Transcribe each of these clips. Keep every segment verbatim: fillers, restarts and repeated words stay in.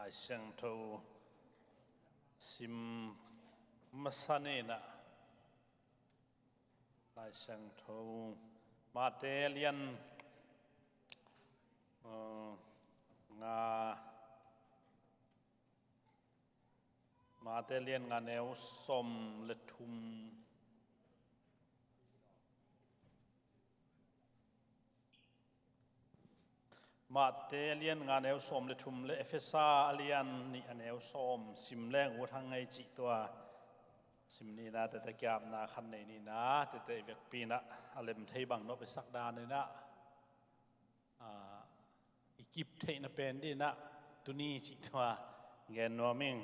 Lai Siangtho sim masa ni in ah, Lai Siangtho Mate lian, uh, nga, Mate lian nga neu sawm le thum. Mate a lian nga neu sawm le thum le Efesa a lian nih a neu sawm sim leng ut hang ei cih tua sim ni in ah, tete kiapna khat nei ni in ah, tete i vekpi in ah a lem thei bang nop i sak dan in ah, ah, i kip theihna pen ding in ah tuni cih tua gen nuam ing.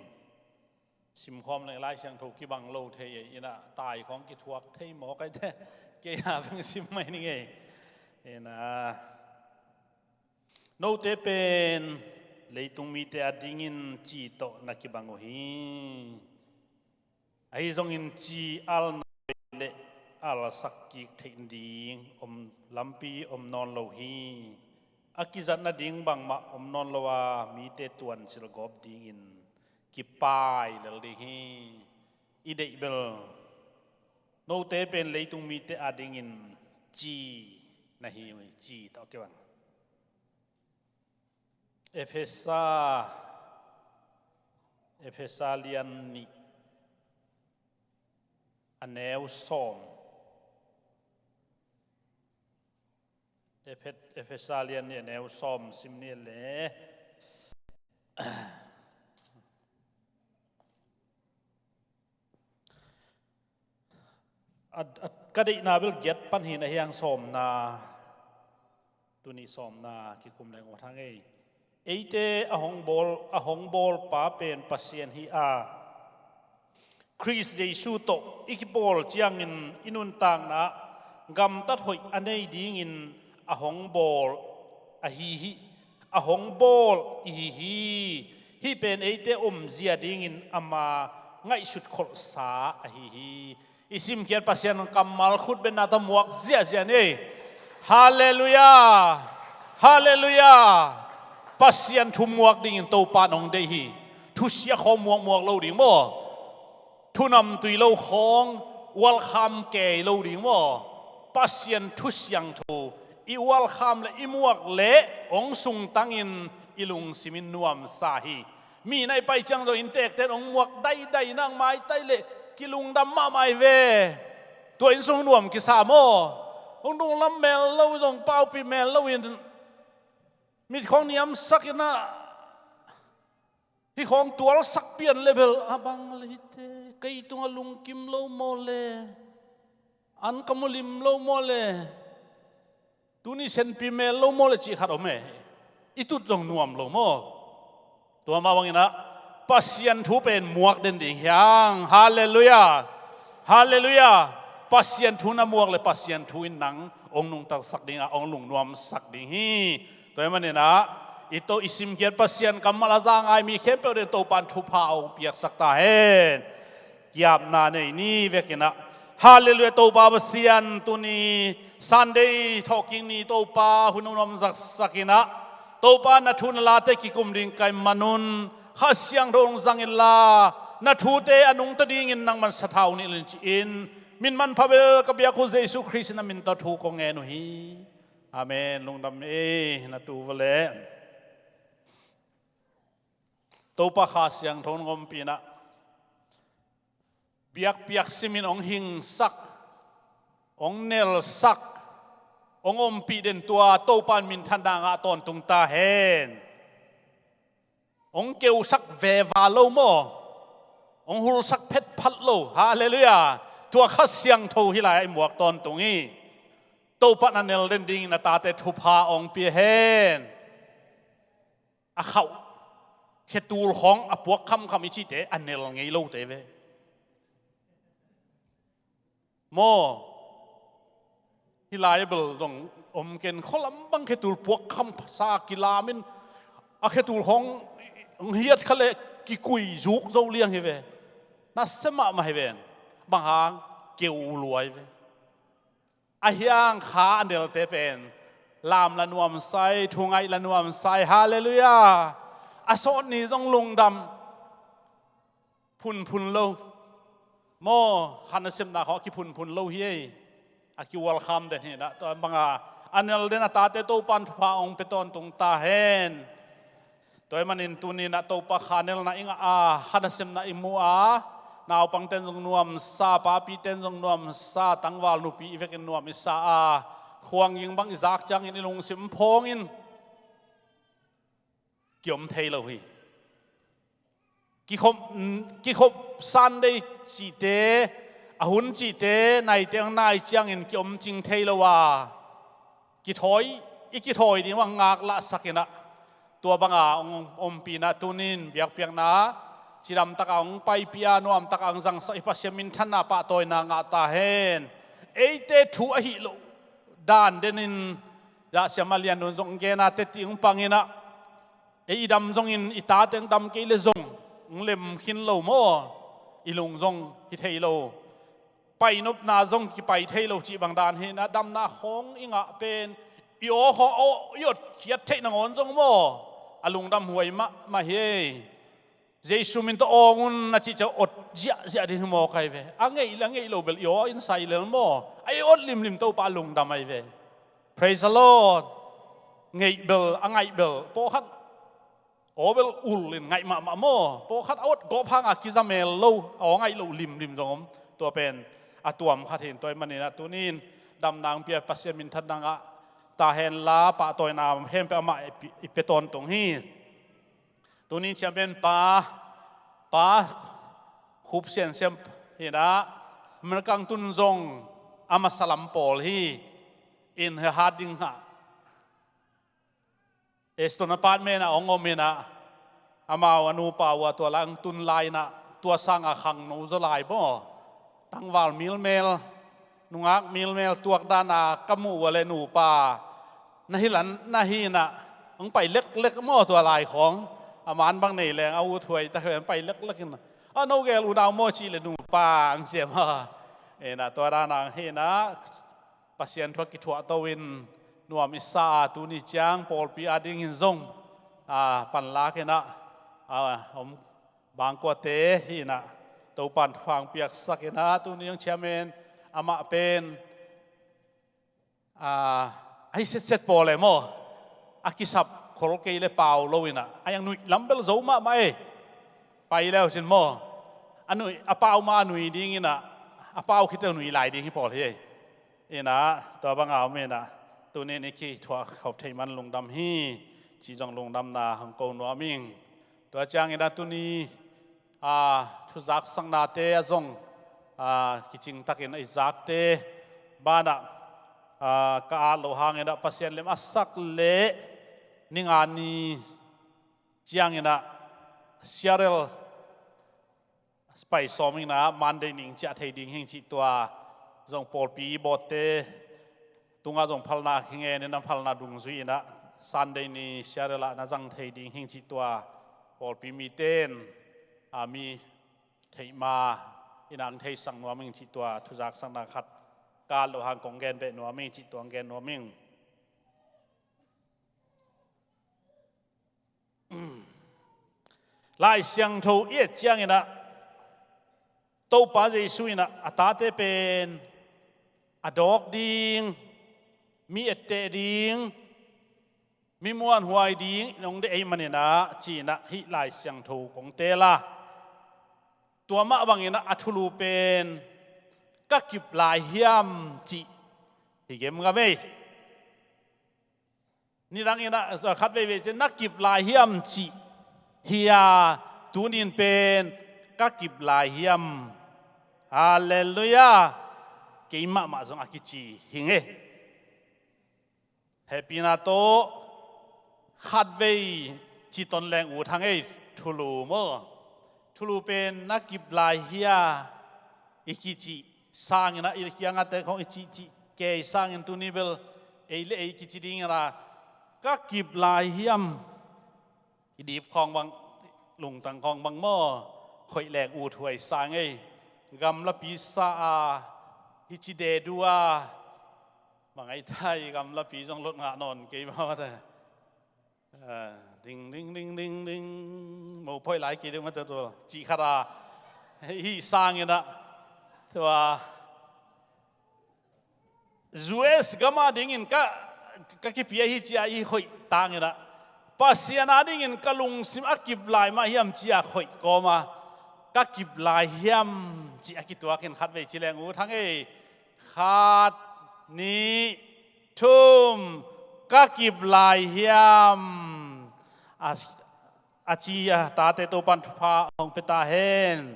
Simkhawm leng Lai Siangtho kibang lo thei ei in ah, tai khawng kithuak thei mawk ei teh, kei a bang sim mai ning ei. In ah, note pen leitung mite adingin ci tawh na kibang uh hi. Ahi zongin ci alna le alsak kik theih ding om, lampi om nawn lo hi. A kizat nading bangmah om nawn lo a, mite tuansil gawp dingin kipai lel ding hi. I deih bel note pen leitung mite adingin ci na hi uh hi, ci tawh kibang. Efesa, Efesa lian nih a neu sawm. Efet-, Efesa lian nih a neu sawm sim ni le. A, a, ka deihna bel giat pan hi na hiang sawmna, tuni sawmna kikum leng uh hang ei. Eite a hong bawl, a hong bawlpa pen Pasian hi a, Khrist Jesu tawh i kipawl ciangin i nuntakna gamtat hoih a nei dingin a hong bawl ahi hi. A hong bawl i hi hi. Hih pen eite omzia dingin ama ngaihsut kholhsa ahi hi. I simkhiat Pasian kammal khut betna tawh muak ziahziah ni. Halleluiah. Halleluiah. Pasian thu muak dingin Topa in hong deih hi. Thusia khawng muakmuak lo ding maw? Thu namtui lo khawng ualkham kei lo ding maw? Pasian thu siangtho i ualkham le i muak le hong sungtangin i lungsim in nuamsa hi. Mi na i pai ciang zong inntekte in hong muak daidai in ah maitai le kilungdam mahmah hi ve. Tua inn sung nuam kisa maw? Hong dunglam mel lo zong, paupi mel lo in mit khawng niamsak in ah, hih khawng tualsak pian le bel a bang le hite, kei tungah lungkim lo maw le, an ka mulim lo maw le, tuni senpi mel lo maw le cih khat om e. I tut zong nuam lo maw? Tua mah bangin ah Pasian thu pen muak den ding hi hang. Halleluiah. Halleluiah. Pasian thu na muak le Pasian thu in nang hong nungtasak ding a, hong lungnuamsak ding hi. Tua ahih manin ah i to i simkhiat Pasian kammal a za ngai mi khempeuh ding Topa in thupha hong piaksak ta hen. Kiapna nei ni vekin ah, Halleluiah, Topa Pasian, tuni Sunday thawhkik ni Topa hun hong nuamsaksak in ah, Topa na thu na late kikum ding ka hih manun Kha Siangtho hong zang inla, na thute a nungta dingin nangman sathau nilh in ci-in, min manpha bel ka biak uh Jesu Khrist in a min tawh thu kong ngen uh hi. Amen. Lungdam ei, na tu vawleh. Topa Kha Siangtho hong ompih in ah, biakpiak simin hong hingsak, hong nelsak, hong ompih den tua Topa in minthanna ngah tawntung ta hen. Hong keusak veva lo maw? Hong hulsak phetphat lo. Halleluiah. Tua Kha Siangtho hih lai-ah i muak tawntung hi. Topa in a nel den dingin a tate thupha hong pia hen. A khauh khetul khawng a puak khamkham i cihte a nel ngei lote ve. Maw, hih lai bel zong om ken, khualam bang khetul puak khamsa kilamin a khetul khawng hong hiat kha leh kikui zuk zo liang hi ve. Nasia mahmah hi ven. Bang hang? Keu lua hi ve. Ahi hang kha a nelte pen lam la nuamsa hi, thungaih la nuamsa hi. Halleluiah. a sawt ni zong lungdam, phunphun lo. Maw, kha nasepna khawng a kiphunphun lo hi ei. A kiualkham den hi na. Tua banga a nel den a tate Topan thupha hong pia tawntung ta hen. Tua ahih manin tuni-in ah Topa kha nelna i ngah a, kha nasepna i mu a, naupang ten zong nuamsa, papi ten zong nuamsa, tangval nupi i vekin nuam i sa a, khuang ging bang i zak ciangin i lungsim phawngin kiom thei lo hi. Kikhop, kikhop Sunday cihte, a hun cihte, naite hong nai ciangin kiom cing thei lo a, kithawi, i kithawi ding bang ngak lahsak in ah, tua banga hong ompih in ah tuni-in biakpiakna cidam taka hong paipih a, nuam taka hong zangsak i Pasian minthanna pahtawina ngah ta hen. Eite thu ahih loh dan denin Zahsiam a lian nun zong gen a, teci hong pang in ah, ei i dam zongin i tate hong dam kei leh zong hong lem khin lo maw, i lung zong hi thei lo, pai nopna zong kipai thei lo cih bang dan hi na. Damna khawng i ngah pen i aw khawng, aw i otkhiat theih nangawn zong maw, a lungdam huai mahmah hi. Jesu min tawh awng un a cih ciang ot ziahziah ding hi mawk ahi ve. A ngeih le a ngeih lo bel i aw in sai lel maw, a i ot limlim Topa a lungdam ahi ve. Praise the Lord. Ngeih bel a ngaih bel pawlkhat aw bel ul in ngaih mahmah maw, pawlkhat a ot gawp hanga kizamel lo, a aw ngaih loh limlim zong om. Tua pen a tuam khat hi. Tua ahih manin ah tuni-in damna hong pia Pasian minthanna ngah ta henla, pahtawina khempeuh amah i pi-, i pia tawntung hi. Tuni-in ciah pen pa, pa Khup Sian Siam hi na, America tun zong a masa lam pawl hi. In he hat ding ha. Eston apartment ah hong om in ah, amau a nupa uh a tua lai hong tun lai in ah, tua sanga khangno zaw lai maw. Tangval milmel, nungak milmel tuak dan a ka muh uh a leh nupa na hi lan na hi in ah, hong pai leklek maw tua lai khawng. A man bang nei leng a ut huai ta hi, hong pai leklek in ah, a no gel unau maw cih leh nupa hong siam a. In ah tua dan a hong hi in ah, Pasian thu a kithuahto in nuam i sa a, tuni ciang pawlpi adingin zong, a, panlak in ah, a, om bangkuate hi in ah, Topan thupha hong piaksak in ah, tuni hong chairman amah pen, a, a hi setset pawl e maw, a kisap khol kei le pau lo in ah, a hiang nuih lam bel zo mahmah e. Pai leu cin maw, a nuih, a pau ma a nui ding in ah, a pau khit teh nui lai ding hi pawl hi. In ah tua banga om in ah, tuni-in i kithuah khop thei man lungdam hi, ci zong lungdamna hong ko nuam ing. Tua ciangin ah tuni, a, thuzaksaknate ah zong, a, kicing takin a i zakte banah, a, ka at loh hangin ah Pasian lem a sak leh ni nga ni ciangin ah Seattle pai sawm ing in ah, Monday ni ciah thei ding hi ing cih tua zong pawlpi bawtte tungah zong phalna kingen in ah, phalna dungzui in ah, Sunday ni Seattle ah na zang thei ding hi ing cih tua pawlpi mite in, a, mi theih ma in ah hong theisak nuam ing cih tua thuzaksakna khat ka at loh hang kong gen beh nuam ing cih tua hong gen nuam ing. Lai Siangtho i et ciangin ah, Topa Jesu in ah a tate pen a dawk ding, mi etteh ding, mi muanhuai ding in hong deih ahih manin ah, ci-in ah hih Lai Siangtho kong teel a. Tua mah bangin ah a thulu pen ka kip lai hiam cih hi gemgam ei. Nidang in ah khat veivei ciang na kip lai hiam cih hi a, tuni-in pen ka kip lai hiam. Halleluiah. Kei mahmah zong a kici hi ing e. Hehpihna tawh khat vei ci ton leng ut hang ei, thulu maw. Thulu pen na kip lai hia i kicih sangin ah, i kiangah te khawng i cihcih kei sangin tuni bel ei le ei kici ding in ah, ka kip lai hiam, i dip khawng bang, lungtang khawng bang maw, khoih leng ut huai sa ing ei. Gamlapi sa a, hi ci dedu a, bang ai thai, gamlapi zong lot ngah nawn kei maw te. Ah, ding, ding, ding, ding, ding. Mo phoih lai kei ding mate tua cih khat a, hih sangin ah tua U S gam a dingin ka, ka kipia hi ci a i hoih tangin ah, Pasian a dingin ka lungsim a kip lai mah hiam ci a hoih kawm a, ka kip lai hiam ci a kituakin khatvei ci leng, U Thang ei, khat, nih, thum, ka kip lai hiam a, a ci a, tate Topan thupha hong pia ta hen.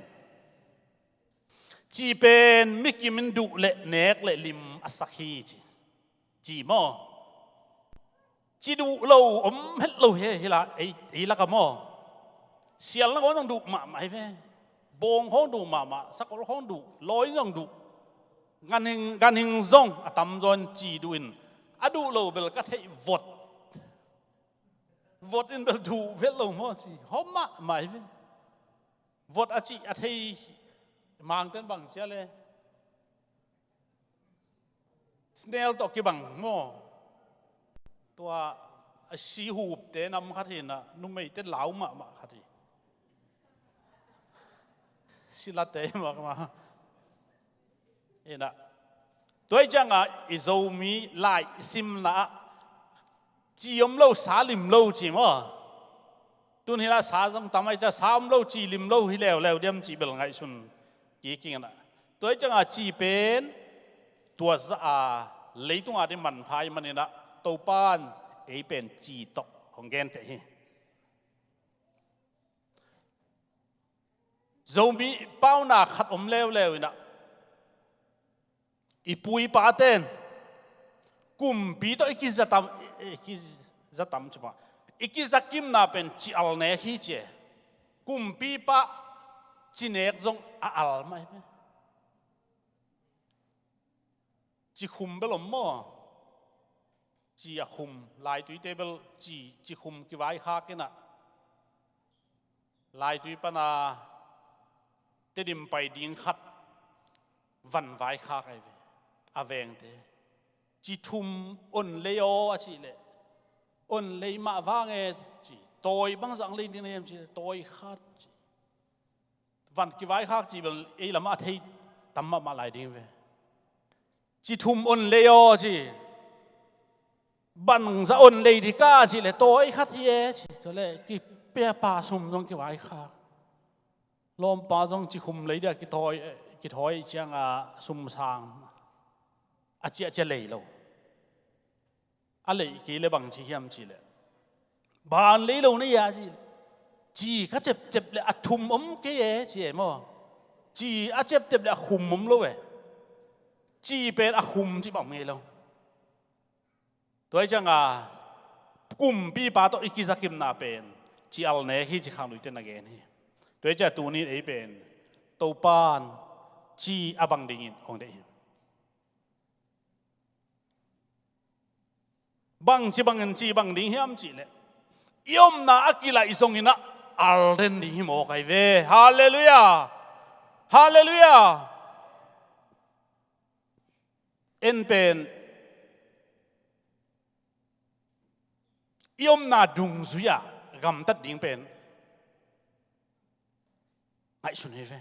Ci pen mi kim in duh le nek le lim a sak hi ci, ci maw? Ci duh lo om het lo hi, hi la, ei, ei lak ah maw? Sial nangawn zong duh mahmah hi ve. Bawng khawng duh mahmah, sakol khawng duh, lawi zong duh. Ganhing, ganhing zong a tamzaw in ci duh in, a duh lo bel ka theih, vot. Vot in bel duh het lo maw ci, hawm mahmah hi ve. Vot a cih a thei Mangte'n bang ci a le, snail tawh kibang maw? Tua a si hupte nam khat hi in ah, numeite lau mahmah khat hi. Silate mahmah hi in ah. Tua hi ciangah i Zomi lai simna ah ci om lo, sa lim lo ci maw? Tun hi lah sa zong tam ahih ciang sa om lo, ci lim lo hi leuleu diam cih bel ngaihsun kik ing in ah. Tua hi ciangah ci pen tua zah a leitung a ding manpha ahih manin ah, Topa'n ei pen ci tawh hong genteh hi. Zomi pauna khat om leuleu in ah, i pu i pate'n kumpi tawh i kizatam, i, i kizatam ci mah, i kizakimna pen ci al nek hi ci e. Kumpipa ci nek zong a al mah hi ve. Ci khum bel om maw? Ci a khum, laituite bel ci, ci khum kivaikhak in ah, laitui pan a Tedim pai ding khat van vaikhak ahi ve. A vengte ci thum on lei aw a cih leh, on lei mah vang e ci, tawi bangzah lei ding na hiam cih leh, tawi khat ci. Van kivaikhak cih bel ei lamah a thei tam mahmah lai ding ve. Ci thum on lei aw ci. Bangzah on lei ding ka cih leh, tawi khat hi e ci. Tua leh kipia pa sum zong kivaikhak. Lawmpa zong ci khum lei ding a kithawi, kithawi ciangah sum sang a ciahciah lei lo. A leih kei leh bang ci hiam cih leh, ban lei lo na hia ci. Ci ka cepcep leh a thum om kei e ci e maw? Ci a cepcep leh a khum om lo e. Ci pen a khum cih bang om ngei lo. Tua hi ciangah kumpipa tawh i kizakimna pen ci al nek hi ci khangluite na gen hi. Tua hi ciangah tuni-in ei pen Topa'n ci a bang dingin hong deih hi. Bangci bangin ci bang ding hiam cih leh, i omna a kilaih zongin ah al den ding hi mawk ahi ve. Halleluiah. Halleluiah. En pen i omna dungzui-ah gamtat ding pen ngaihsun hi ve.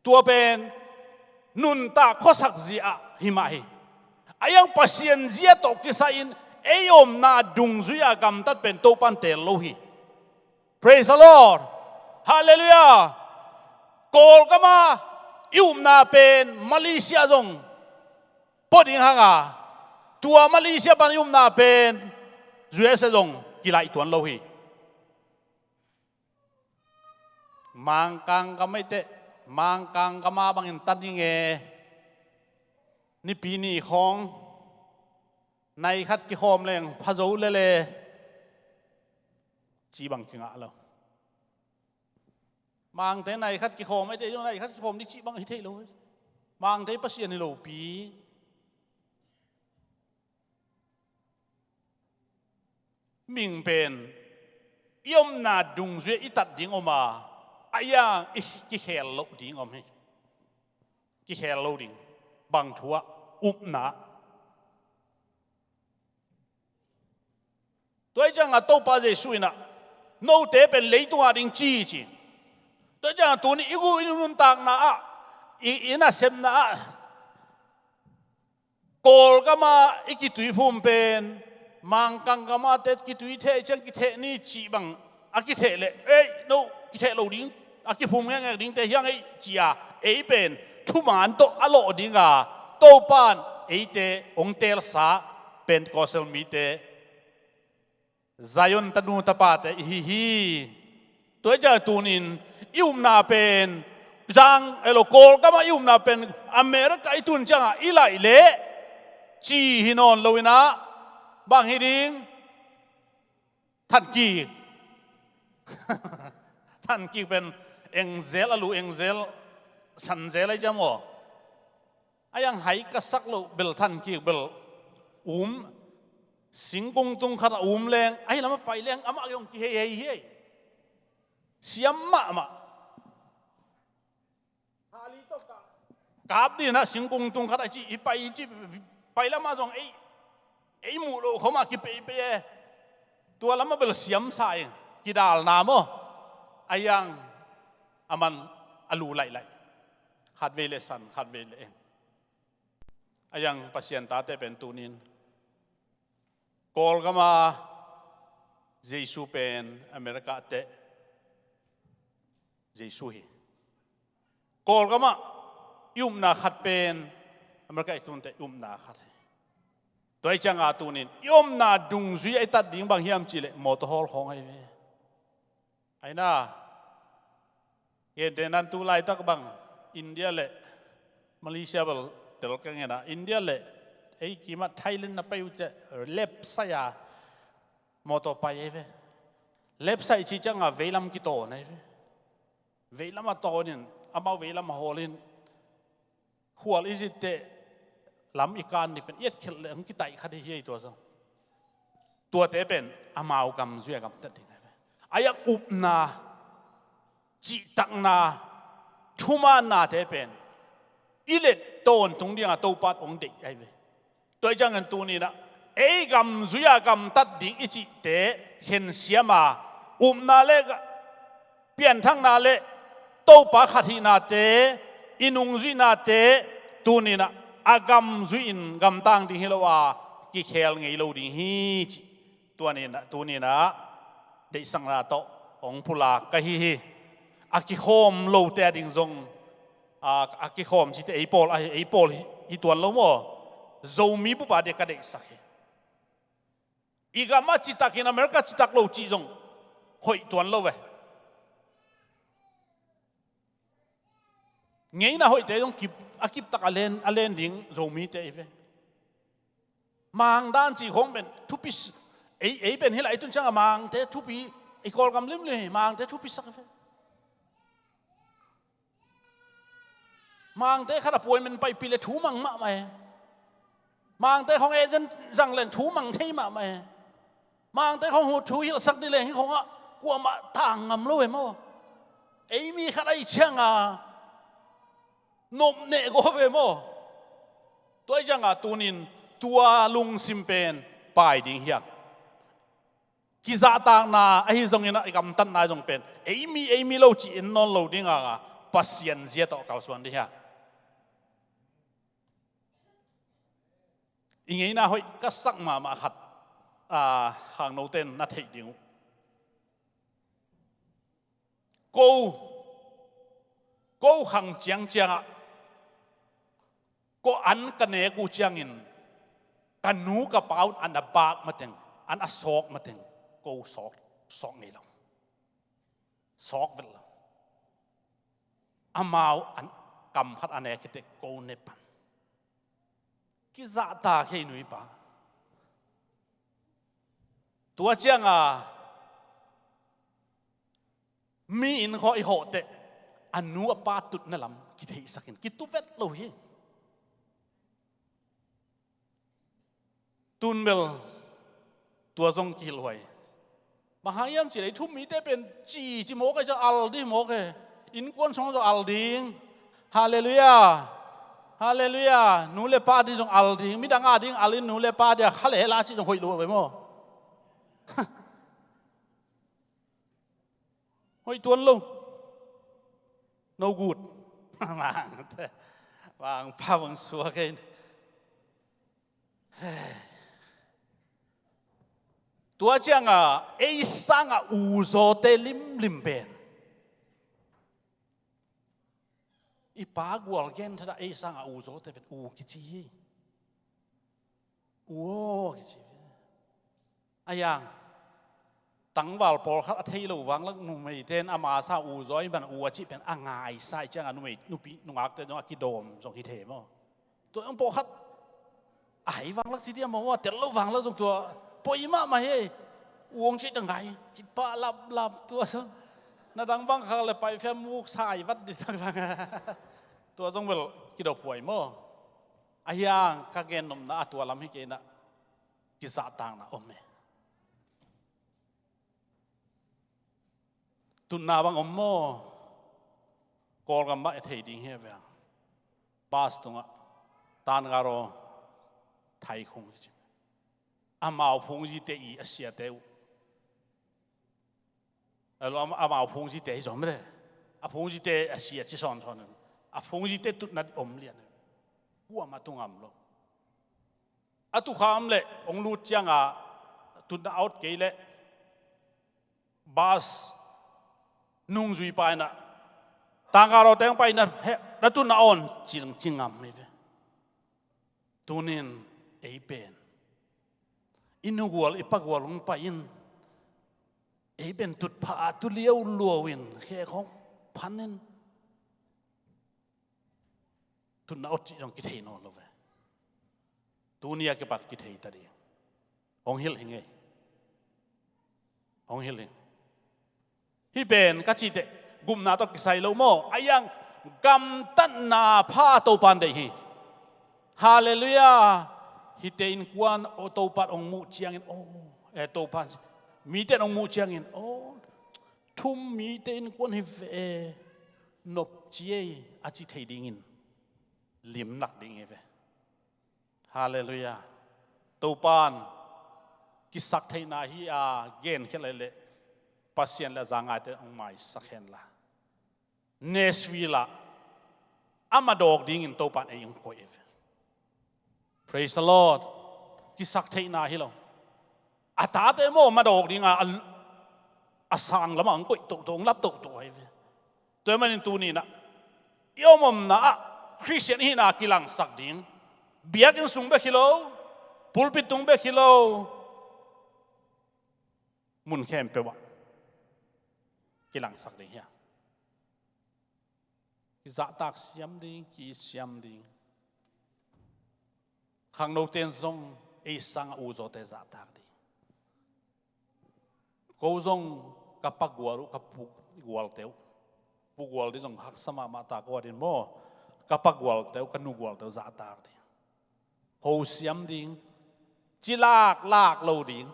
Tua pen nuntak khuasak zia hi mah hi. A iang Pasian zia tawh kisai-in ei omna dungzui-ah gamtat pen Topa'n teel lo hi. Praise the Lord. Halleluiah. Kawlgam ah i upna pen Malaysia zong pua ding hang a, tua Malaysia pan i upna pen U S A zong kilaih tuan lo hi. Mangkang gam ahih teh, Mangkang gam a bangin tan ing e. Nipi ni khawng nai khat kikhawm leng pha zo lel e, ci bang kingah lo. Mangte nai khat kikhawm ahih teh, nai khat kikhawm ding cih bang hi thei lo. Mangte Pasian hi lopi. Mihing pen i omna dungzui-ah i tat ding om a, a iang i kikhel loh ding om hi. Kikhel lo ding. Bang thu-ah? Upna. Tua hi ciangah Topa Jesuh in ah Note pen leitungah ding ci ci. Tua ciangah tuni i gu i nuntakna ah, i, i nasepna ah, Kawlgamah i kituiphum pen Mangkanggamah te kituitheh ciang kitheh ni cih bang a kitheh leh, ei, no, kitheh lo ding, a kiphum ngekngek dingte hiang ei, ci-a ei pen thuman tawh a lawh dinga Topan eite hong teelsa Pentecostal mite, Zion tanu tapate ihi hi. Tua hi ciang tunin i upna pen, zang elo, Kawlgamah i upna pen America i tun ciangah i laih leh ci hi nawn lo inah, bang hi ding? Thankik. Thankik pen engzel, a lu engzel, sanzel ahi ciang maw? A iang hai ka sak loh bel thankik bel um, singkung tung khatah um leng, ahi lamah pai leng amah zong kihei hei hi ei. Siam mahmah. Hali tawh kap dinah singkung tung khatah ci, i pai ci, pai lamah zong ei, ei muh loh khawmah kipeipei e. Tua lamah bel siamsa ing, kidalna maw? A iang a man a lu laihlah. Khatvei le san, khatvei le eng. A iang Pasian tate pen tunin Kawlgama Jesu pen America te Jesu hi. Kawlgamah i upna khat pen America i tunte i upna khat hi. Tua hi cianga tunin i omna dungzui a i tat ding bang hiam cihleh mawtaw hawl khawng ahi ve. Aina, gente nan tu laitak bang India le Malaysia bel tel ka ngena, India le ei kimah Thailand na pai uh ciah left side a mawtaw pai ahi ve. Left side cih cianga veilam kitawn ahi ve. Veilam a tawnin amau veilam a hawlin khual i zitteh lam i kan ni pen i etkhelh le hong kitaih khat hi hi ei tua zong. Tuate pen amau gamzui a gamtat ding ahi ve. A iang upna, cihtakna, thumannate pen i let tawntung dinga Topat hong deih ahi ve. Tua hi ciangin tuninah ei gamzui a gamtat ding i cihte khensiama upna le ga-, pianthakna le Topa khat hihnate, i nungzuihnate tuninah a gamzui-in gamtang ding hi lo a kikhel ngei lo ding hi cih. Tuaninah, tuninah deihsakna tawh hong pulak ka hi hi. A kikhawm lote a ding zong, a, a kikhawm cite ei pawl, a, ei pawl hi, hi tuan lo maw? Zomi bupa dia ka deihsak hi. I gamah citakin America citak lo cih zong hoih tuan lo ve. Ngeina hoihte zong kip, a kiptak a len, a len ding Zomite i ve. Mangdan cih khawng pen thupi s-, ei, ei pen hi lai tun cianga Mangte thupi, i Kawlgam limlim hi Mangte thupisak i ve. Mangte khat a puai men paipih le thu mang mahmah e. Mangte khawng agent zang len thu mang thei mahmah e. Mangte khawng hu thu hilhsak dih leng hi khawngah kuamah tang ngam lo e maw? Ei mi khat ahi cianga nopneh gawp e maw? Tua ahi cianga tunin tua lungsim pen pai ding hiang. Kizahtakna ahi zongin a i gamtatna ahi zong pen ei mi, ei mi lo ci-in nawn lo dinga Pasian zia tawh kalsuan dih hiang. I ngeina hoih ka sak mahmah khat, a, khangnote in na theih ding uh. Ko, ko khang ciangciangah ko an ka nek uh ciangin ka nu ka pa un an a bak mateng, an a sawk mateng, ko sawk, sawk ngei lo. Sawk vet lo. Amau an kam khat a nek khiteh ko ne pan. Kizahta khei nuipa. Tua cianga mi inn khawh i hawhteh a nu a pa tutna lam kitheihsakin kitu vet lo hi. Tunbel tua zong kihilhhuai. Bang hang hiam cih leh i thu-um mite pen ci, ci mawk e, ciah al dih mawk e. Innkuan sung zong al ding. Halleluiah. Halleluiah. Nu le pa dih zong al ding. Midang a ding al in nu le pa dih a kha le la cih zong hoih lo ve maw? Hoih tuan lo. No good. Mangte. Mangpa bang suak ei. Tua cianga ei sanga u zawte limlim pen i pa gual gen thada ei sanga u zawte pen u kici hi. U aw kici hi. A yang tangval pawlkhat a thei lo vanglak numeite in ama sa u zaw i man u a cih pen a ngaisa i cianga numei nupi nungakte zong a kidawm zong hi thei maw? Tua zong pawlkhat a hai vanglak ci dia maw, a tel lo vanglak zong tua poi mahmah hi. U hong cih ta ngai cipah laplap tua zong na dang bang khak le paifia muk sai vat di tak bang. Tua zong bel kidophuai maw? A hiang ka gen nopna a tua lam hi kei na kizahtakna om e. Tutna bang om maw? Kawlgam mah e thei ding hi a veng. Bas tungah tangaraw thaikhung hi ci. Amau phungzite i a siate uh. Amau phungzite hi zom le a phungzite a sia ci sawnsawn. A phungzite tutna om lian. Kuamah tungam lo. A tukham le hong lut cianga tutna a ot kei le bas nungzui paina tangkaraw teng paina he na tutna a on cing cingam hi ve. Tunin ei pen i nugual i pagual hong pai in ei pen tutpha a tuliau luau in khe khong phan in tutna ot cih zong kithei nawn lo ve. Tuni a kipat kithei ta ding. Hong hilh hi ngei. Hong hilh hi. Hih pen ka cihte gupna tawh kisai lo maw? A yang gamtatna pha Topan deih hi. Halleluiah. Hihte innkuan Topan hong muh ciangin aw, eh, Topan mite hong muh ciangin aw, thum mite innkuan hi ve e, nop ci ei a ci thei dingin limnak ding hi ve. Halleluiah. Topan kisaktheihna hi a genkhiat leh Pasian le a za ngaite hong maisak henla Nashville ah a madawk dingin Topan ei hong koih hi ve. Praise the Lord. Kisaktheihna hi lo. A tate maw madawk dinga a, a sang lamah hong koih tohtoh hong lap tohtoh ahi ve. Tua hi manin tuninah i omomna ah Khristian ihihna kilangsak ding. Biakinn sung bek hi lo. Pulpit tung bek hi lo. Mun khempeuh ah kilangsak ding hi a. Kizahtak siam ding, ki siam ding. Khangnote in zong ei sanga u zawte zahtak ding. Ko zong ka pagual uh, ka pugualte uh. Pugual ding zong haksa mahmah ta ko a din maw? Ka pagualte uh, ka nugualte uh zahtak ding. Ho siam ding. Cilak lak lo ding.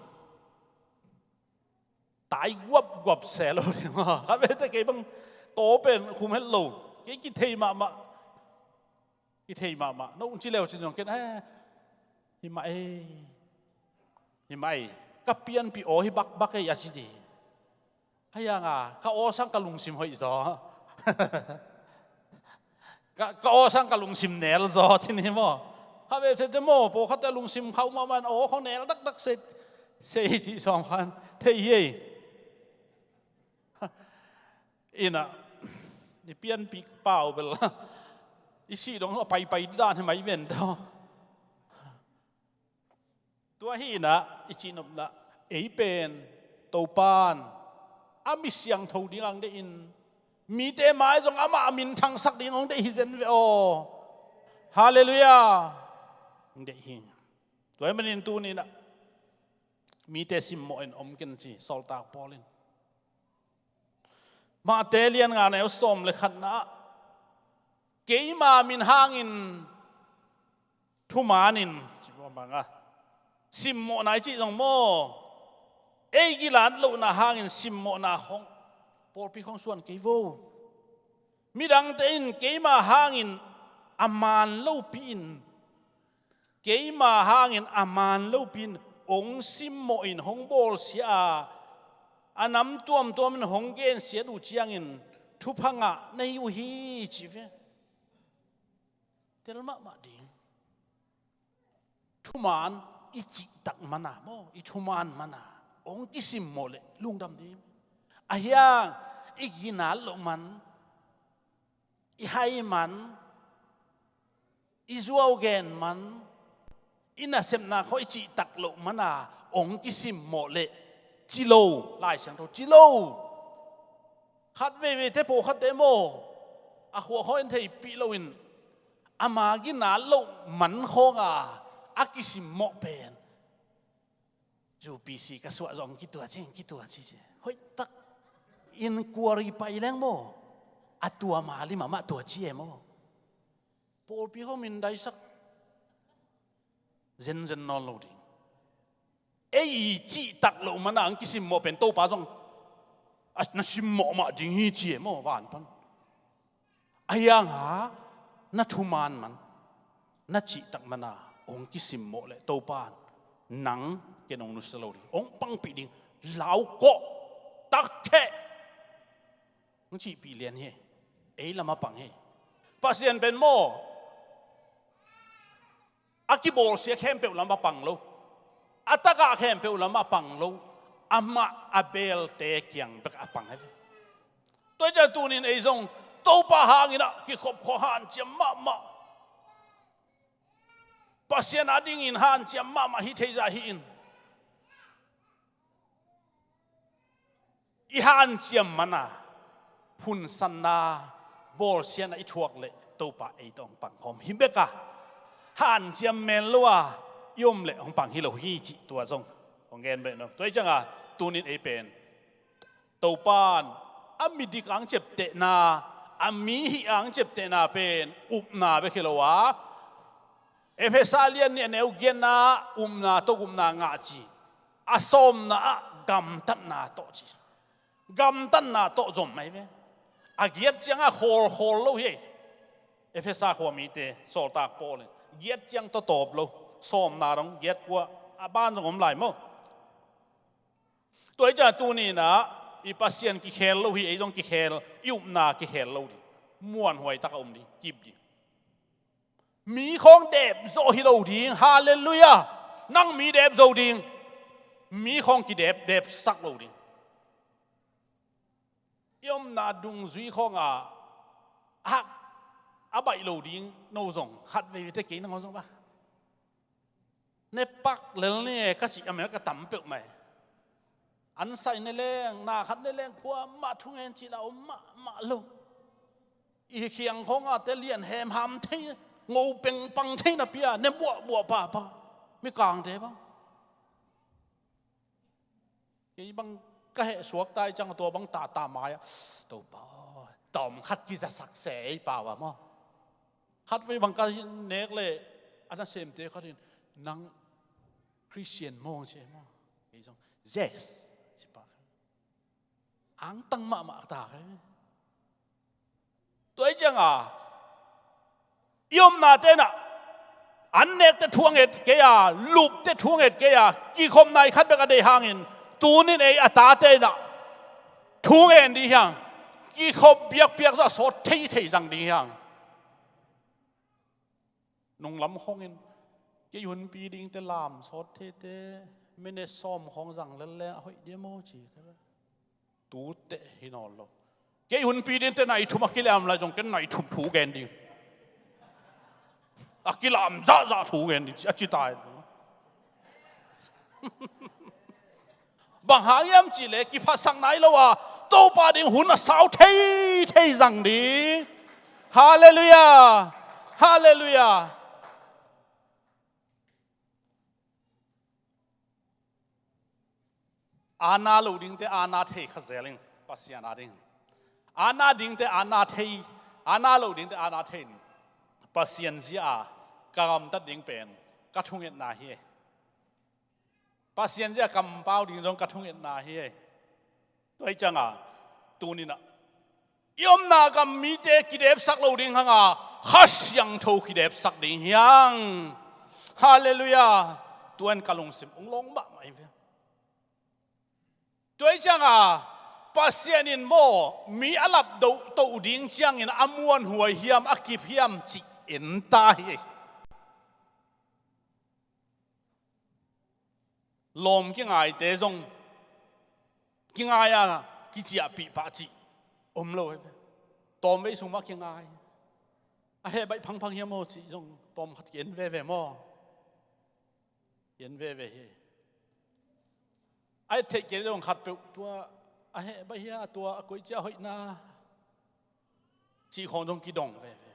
Tai guapguap se lo ding maw? Kha bete kei bang ko pen khum het lo. Kei kithei mahmah. Kithei mahmah. No un ci leu cin zong ken eh, hi mah ei. Hi mah ei. Ka pianpih aw hi bakbak ei a ci di. A hianga ka aw sang ka lungsim hoih zaw. Ka, ka aw sang ka lungsim nel zaw ci ni maw? Kha bete maw pawlkhatte lungsim khauh mahmah in aw khong nel dakdak sei, sei cih sawm khan thei hi ei. Inah i pianpih pau bel i sih dong a paipai dan hi mai ven tau. Tua hinah i cihnopna ei pen Topan a mi siangtho ding ang deih in mite mai zong amah a min thangsak ding ang deih hi zen ve aw. Halleluiah. Ang deih hi. Tua hi manin tuninah mite simmawh in om ken ci sawltak Paul in. Mate lian nga neu sawm le khatna ah keima min hangin thumanin ci bang a simmawhna i cih zong maw? Ei gilat lohna hangin simmawhna khong pawlpi khong suan kei vo. Midangte in keima hangin a man lopi in keima hangin a man lopi in hong simmawh in hong bawlsia a, a nam tuamtuam in hong gensiat uh ciangin thupha ngah na hi uh hi ci ve. Tel mahmah ding. Thuman i cihtak mana maw, i thuman mana hong kisimmawh leh lungdam ding. Ahi hang i ginat loh man, i hai man, i zuau gen man, i nasepna khawng i cihtak loh mana hong kisimmawh leh ci lo, Lai Siangtho ci lo. Khat veiveite pawlkhatte maw, a khua khawng en theihpih loin ama ginat loh man khawnga a kisimmawh pen, U P C ka suah zong kitua ci, kitua ci ci. Hoihtak inquiry pai leng maw, a tua ma lim amah tua ci e maw. Pawlpi khawng mindaisak zenzen nawn lo ding. Ei i cihtak loh mana hong kisimmawh pen Topa zong a na simmawh mah ding hi ci e maw, van pan. Ahi hanga na thuman man, na cihtak mana hong kisimmawh leh Topa in nang ken hong nusia lo ding, hong pangpih ding. Lau kawh, tak theh, hong cihpih lian hi. Ei lamah pang hi. Pasian pen maw, a kibawlsia khempeuh lamah pang lo, a tagah khempeuh lamah pang lo, amah a belte kiang bek a pang hi ve. Tua hi ciang tunin ei zong Topa hangin ah kikhop khawng hanciam mahmah, Pasian adingin hanciam mahmah hi theizah hi in, i hanciam mana phunsanna, bawlsiatna i thuak leh Topa ei tawh hong pang khawm hi bek a, hanciam men lo a i om leh hong pang hi lo hi cih tua zong hong gen beh no. Tua hi cianga tunin ei pen Topa in a midik ang ciaptehna, a mi hih ang ciaptehna pen upna bek hi lo a, Efesa lian nih a neu giatna ah upna tawh gupna ngah ci, a sawmna ah gamtatna tawh ci. Gamtatna tawh zom mai ve. A giat ciangah khawlkhawl lo hi. Efesa khua mite sawltak Paul in giat ciang tawtawp lo, sawmna dong giat kua a ban zong om lai maw. Tua hi ciang tuninah i Pasian kikhel lo hi, ei zong kikhel, i upna kikhel lo ding. Muanhuai taka um ding, kip ding. Mi khawng dep zawh hi lo ding. Halleluiah. Nang mi dep zo ding. Mi khawng kidep, depsak lo ding. I omna dungzui khawngah a, a baih lo ding. No zong khat veivei te kei nang zong ba ne pak lel ni e ka cih a mel ka tam peuh mai. An sai ne leng, na khat ne leng, kuamah thungen cih la om mahmah lo. I khiang khawngah te lian hemham thei, ngo pengpang thei napi a ne buahbuah pahpah. Mikangte bang, kei bang ka heh suak ta i cang tua bang tahta mai ah, Topa aw, tawm khat kizasak se ei pau a maw. Khat vei bang ka nek leh a nasemte khat in, nang Christian maw ci e maw. Kei zong yes ci pah. Angtang mahmah ta kei. Tua hi cianga i omna tenah an nekte thu a nget kei a, lupte thu a nget kei a, kikhopna i khat bek a deih hangin tunin ei a ta tenah thu ngen ding hiang, kikhop biakpiak zah sawt theithei zang ding hiang. Nunglam khawngin kei hunpi dingte lam sawt theite minute sawm khawng zang lel leng a hoih dia maw ci ka ve. Tute hi nawn lo. Kei hunpi dingte nai thum a kilam lai zong ken nai thum thu gen ding. A kilam zahzah thu gen ding a ci tai. Bang hang hiam cihleh kiphasak nai lo a Topa ding hun a sau theithei zang ding. Halleluiah. Halleluiah. Aana lo dingte aana thei kha zel in Pasian ading. Aana dingte aana thei, aana lo dingte aana thei in Pasian zia a ka gamtat ding pen ka thungetna hi. Pasian zia kampau ding zong ka thungetna hi. Tua hi cianga tuninah i omna gam mite kidepsak lo ding hanga Kha Siangtho kidepsak ding hiang. Halleluiah. Tuan ka lungsim ung lawng mahmah hi ve. Tua hi cianga Pasian in maw mi a lapdoh toh ding ciangin a muanhuai hiam a kip hiam cih en ta hi. Lawm kingaite zong kingai a kiciahpih pah cih om lo hi ve. Tawmvei sung mah kingai a heh baih phangphang hiam aw cih zong tawmkhat ki-en veve maw? Ki-en veve hi. A et theih kei zong khatpeuh tua a heh baih hia, tua a koih cia hoihna cih khawng zong kidong veve.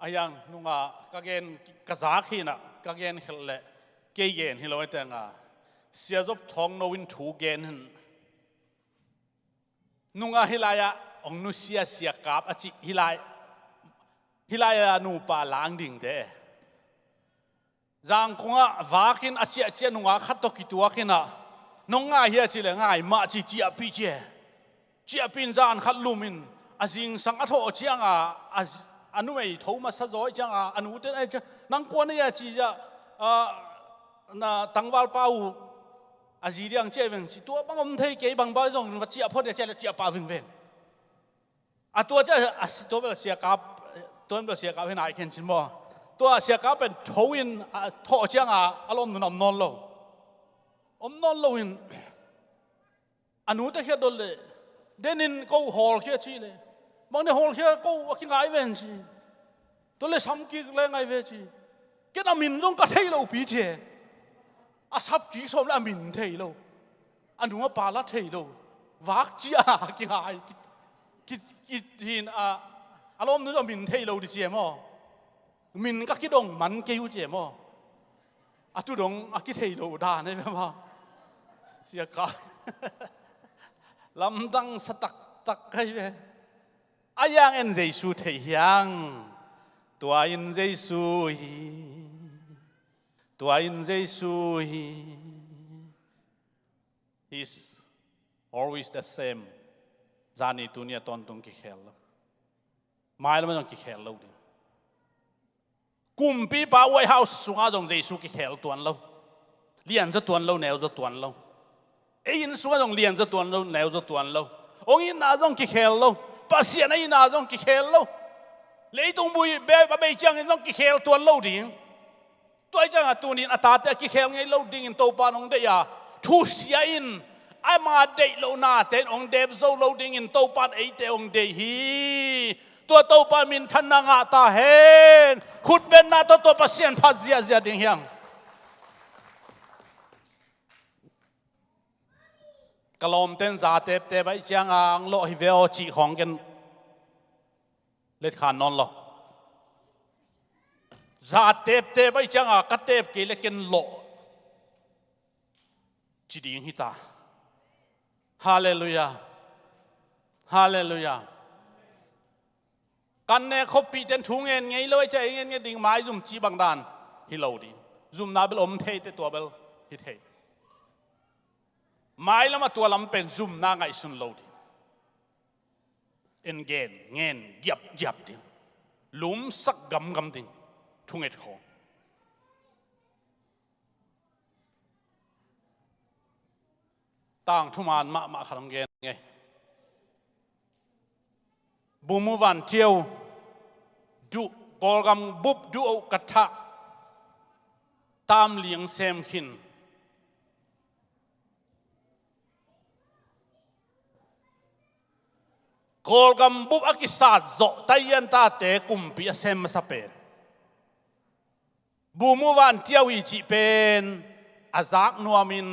A hiang nunga ka gen ka zak hinah ka gen khelh leh kei gen hi lo a tenga Sia Zop Thawng No in thu gen hin. Nunga hih lai-ah hong nusia Sia Kap a cih hih lai, hih lai-ah nupa lang dingte Zangkongah vakin a ciahciah nungak khat tawh kituak inah nong ngai hia ci le ngai mah ci ciahpih ci e. Ciahpih in zan khat lum in a zingsang a thawh cianga a, a numei tho masa zaw cianga a nute in a ciah nang kua na hia ci ciah na tangvalpa uh a zi diang ciah veng ci tua bang om thei kei bang ba zong va ciah phot dia ciah le ciah pah vingveng. A tua ciah a si tua bel Sia Kap, tua bel Sia Kap hi nai khen cin maw? Tua Sia Kap pen tho in a thawh cianga a lawm nun a om nawn lo. Om nawn lo in a nute khiat dot le denin ko hawlkhia ci le bang ne hawlkhia ko a kingai ven ci. Tua le samkik le ngai ve ci. Ken a min zong ka thei lo pi ci e. A sapkik sawm le a min thei lo. A nu a pa la thei lo. Vak cia kingai ki, ki, ki, hin a, a lawm nu a min thei lo di ci e maw? Min ka kidong man kei uh ci e maw? A tu dong a kithei lo dan e maw? Sia ka lamdang sa taktak kai ve. A hiang en Jesu thei hiang. Tua in Jesu hi. Tua in Jesu hi. He's always the same. Zani tuni a tawntung kikhel lo. Mai lamah zong kikhel lo ding. Kumpipa White House sungah zong Jesu kikhel tuan lo. Lianzaw tuan lo, neuzaw tuan lo. Ei inn sungah zong lianzaw tuan lo, neuzaw tuan lo. Hong itna zong kikhel lo. Pasian a itna zong kikhel lo. Leitung bui be a bei ciangin zong kikhel tuan lo ding. Tua hi ciangah tunin a tate a kikhel ngei lo dingin Topa in hong deih a, thusia in ama deih lohnate in hong dep zo lo dingin Topa in eite hong deih hi. Tua Topa in minthanna ngah ta hen. Khutbetna tawh tua Pasian phat ziahziah ding hiang. Ka lawmten za teptep ahih cianga ang lawh hi ve aw cih khawng ken letkhan nawn lo. Za teptep ahih cianga ka tep kei le ken lawh ci ding hi ta. Halleluiah. Halleluiah. Kan nek khoppihten thu ngen ngei lo ahih ciah ei ngen nget ding maizum cih bang dan hi lo ding. Zumna bel om thei teh tua bel hi thei. Mailamah tua lam pen zumna ngaihsun lo ding. En gen ngen giapgiap ding. Lumsak gamgam ding. Thunget khawng. Tangthu man mahmah khat hong gen ngei. Bumu vantiau duh, Kawlgam bup duh uh ka thah. Tamliang sem khin. Kawlgam bup a kisat zawh taian tate kumpi a sem masa pen. Bumu vantiau hi cih pen a zak nuamin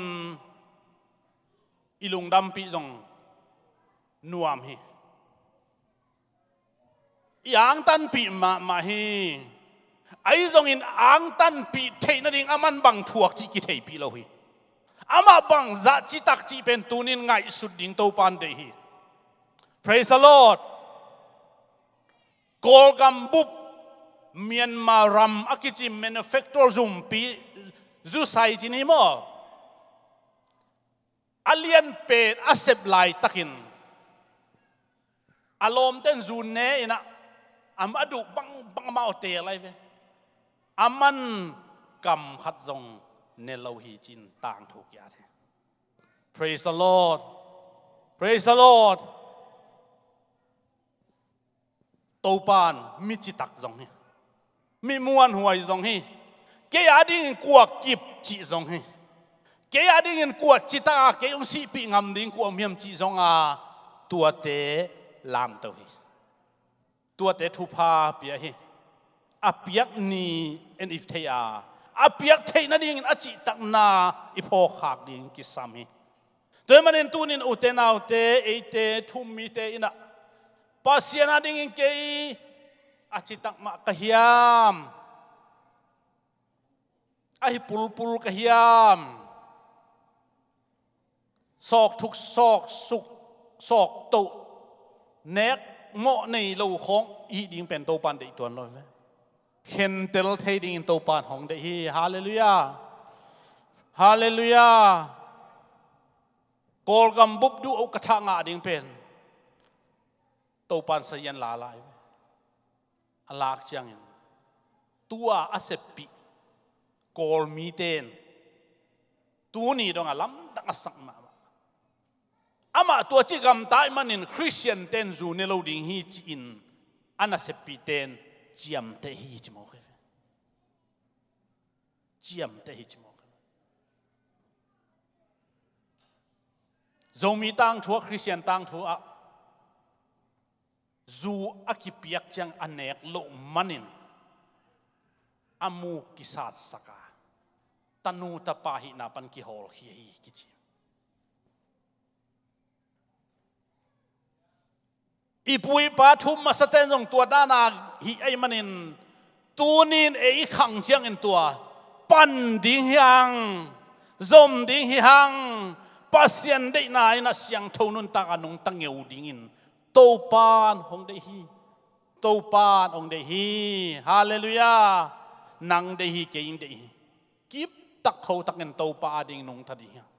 i lungdampih zong nuam hi. I angtanpih mahmah hi. Ahi zongin angtanpih theih nading aman bang thuak cih kitheipih lo hi. Amah bang zah citak cih pen tunin ngaihsut ding Topa in deih hi. Praise the Lord. Kawlgam bup Myanmar ram a kici manufacture zumpi zusai cin hi maw? A lianpen a sep laitakin a lawmten zun ne inah a duh bangbang amau teel lai ve. A man kam khat zong ne lo hi cin tangthu kiat hi. Praise the Lord. Praise the Lord. Topan mi citak zong hi. Mi muanhuai zong hi. Kei a dingin kua kip cih zong hi. Kei a dingin kua citak a kei hong sihpih ngam ding kua om hiam cih zong a, tuate lamto hi. Tuate thupha pia hi. A piak ni en i thei a, a piak theih nadingin a cihtakna i phawkkhak ding kisam hi. Tua ahih manin tunin ute naute, eite thu-um mite in ah, Pasian a dingin kei a citak mah ka hiam? Ahi pulpul ka hiam? Sawk thuk, sawk suk, sawk toh, nek mawh nei lo khawng i hih ding pen Topan deih tuan lo hi ve. Khentel thei dingin Topan hong deih hi. Halleluiah. Halleluiah. Kawlgam bup duh uh ka thah ngah ding pen Topan sazian la lai ve. A lak ciangin tua a seppih Kawl mite in tuni dong a lamdang a sak mahmah. Amah tua cih gamta ahih manin Khristian ten zu ne lo ding hi ci-in a naseppih ten ciamteh hi ci mawk hi ve. Ciamteh hi ci mawk hi ve. Zomi tangthu ah, Khristian tangthu ah zu a kipiak ciang a nek loh manin a muk kisatsak a, tanu tapa hihna pan kihawlkhia hi kici. I pu i pa thu-um masate'n zong tua dan a hih ahih manin tunin ei i khang ciangin tua pan ding hi hang, zom ding hi hang, Pasian deihna in a siangtho nuntak a nungta ngeu dingin Topan hong deih hi. Topan hong deih hi. Halleluiah. Nang deih hi, kei in deih hi. Kiptak khotakin Topa a ding nungta ding hi hang.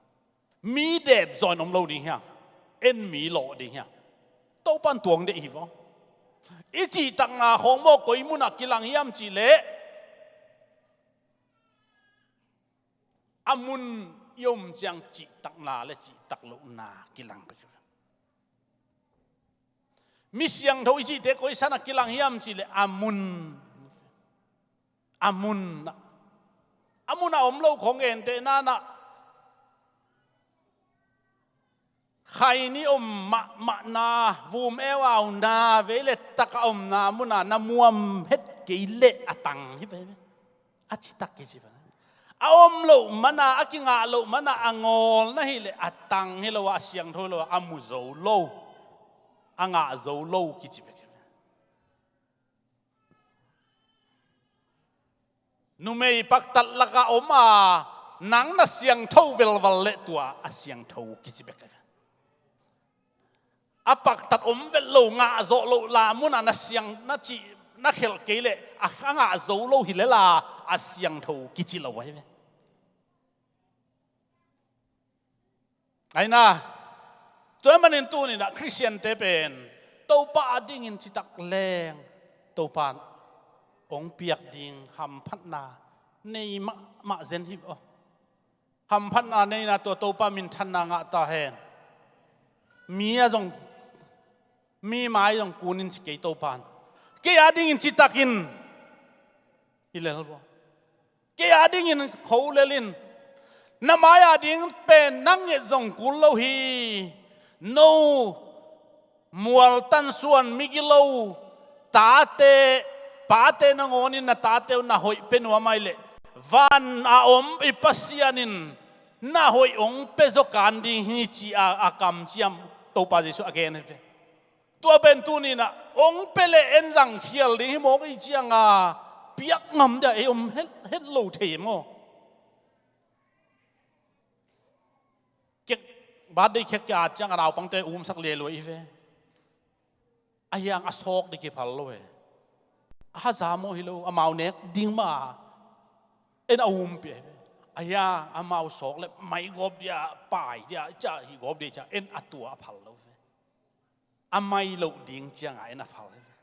Mi dep zaw in om lo ding hi hang. En mi lawh ding hi hang. Topan tua hong deih hi vaw. I cihtakna khawng maw koi munah kilang hiam cih leh, a mun i om ciang cihtakna le cihtak lohna kilang bek hi. Mi siangtho i cihte koi sanah kilang hiam cih leh a mun, a mun, a mun a om lo khawng gentehna-in ah, khaini om mahmahna, vum eu auna, vei le tak a omna muna na muam het kei leh a tang hi ve. A citak kici ve. A om loh mana, a kingah loh mana a ngawl na hih leh a tang hi lo a, a siangtho hi lo a, a mu zo lo, a ngah zo lo kici ve. Numei paktat lakah om a, nang na siangtho velval leh tua a siangtho kici bek hi ve. A paktat om vet lo, ngah zawh loh la munah na siang, na cih, na khelh kei leh a, a ngah zo lo hi lel a, a siangtho kici lo ahi ve. Aina, tua ahih manin tuni-in ah Khristiante pen Topa a dingin citak leng Topa in hong piak ding hamphatna nei mahmah zen hi aw. Hamphatna neina tua Topa minthanna ngah ta hen. Mi a zong, mi mai zong kun in ci kei Topa in. Kei a dingin citak in. Hi lel vua. Kei a dingin kho lel in. Na mai a ding pen nang nget zong kul lo hi. No mual tansuan migilo tate, pate nangawnin na tate uh na hoih pia nuam ahih leh van a om i Pasian in na hoih hong pia zaw kan ding hi ci a, a kamciam Topa Jesuh a gen hi ve. Tua pen tuni-in ah hong pia leh en zangkhial ding hi mawk i ciang a, piak ngam dia ei om het, het lo thei maw? Kek, birthday cake ki-at ciang a naupangte umsak liailua i ve. A hiang a sawk ding kiphal lo hi. A haza maw hi lo, amau nek ding mah a, en a umpih hi ve. A hiang amau sawk leh mai gawp dia, pai dia, ciah hi gawp dia ciah en a tua a phal lo hi ve. A mai loh ding ciang a en a phal hi ve.